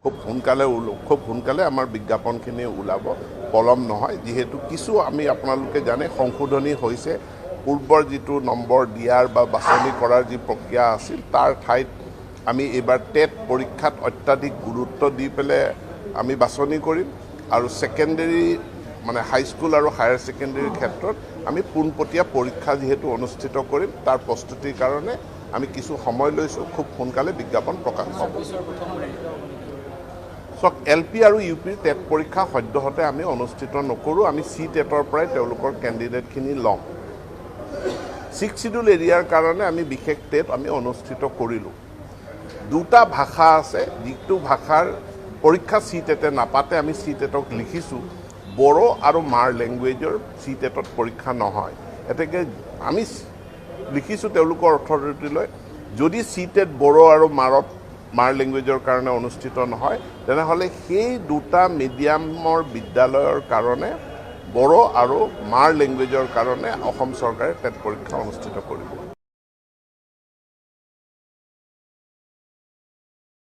খুব সোনকালে আমাৰ বিজ্ঞাপনখিনি ওলাব, পলম নহয়। যিহেতু কিছু আমি আপোনালোকে জানে সংশোধনী হৈছে। পূৰ্বৰ যিটো নম্বৰ দিয়াৰ বা বাছনি কৰাৰ যি প্ৰক্ৰিয়া আছিল, তাৰ ঠাইত আমি এইবাৰ টেট পৰীক্ষাত অত্যাধিক গুৰুত্ব দি পেলাই আমি বাছনি কৰিম আৰু ছেকেণ্ডেৰী মানে হাইস্কুল আৰু হায়াৰ ছেকেণ্ডেৰীৰ ক্ষেত্ৰত আমি পোনপটীয়া পৰীক্ষা যিহেতু অনুষ্ঠিত কৰিম, তাৰ প্ৰস্তুতিৰ কাৰণে আমি কিছু সময় লৈছোঁ। খুব সোনকালে বিজ্ঞাপন প্ৰকাশ পাব। চাওক, এল পি আৰু ইউ পিৰ টেট পৰীক্ষা সদ্যহতে আমি অনুষ্ঠিত নকৰোঁ। আমি চি টেটৰ পৰাই তেওঁলোকৰ কেণ্ডিডেটখিনি ল'ম। ছিক্স চিডিউল এৰিয়াৰ কাৰণে আমি বিশেষ টেট আমি অনুষ্ঠিত কৰিলোঁ। দুটা ভাষা আছে, যিটো ভাষাৰ পৰীক্ষা চি টেটে নাপাতে, আমি চি টেটক লিখিছোঁ। বড়ো আৰু মাৰ লেংগুৱেজৰ চি টেটত পৰীক্ষা নহয়। এতেকে আমি লিখিছোঁ তেওঁলোকৰ অথৰিটিলৈ, যদি চি টেট বড়ো আৰু মাৰ লেংগুৱেজৰ কাৰণে অনুষ্ঠিত নহয়, তেনেহ'লে সেই দুটা মিডিয়ামৰ বিদ্যালয়ৰ কাৰণে, বড়ো আৰু মাৰ লেংগুৱেজৰ কাৰণে অসম চৰকাৰে টেট পৰীক্ষা অনুষ্ঠিত কৰিব।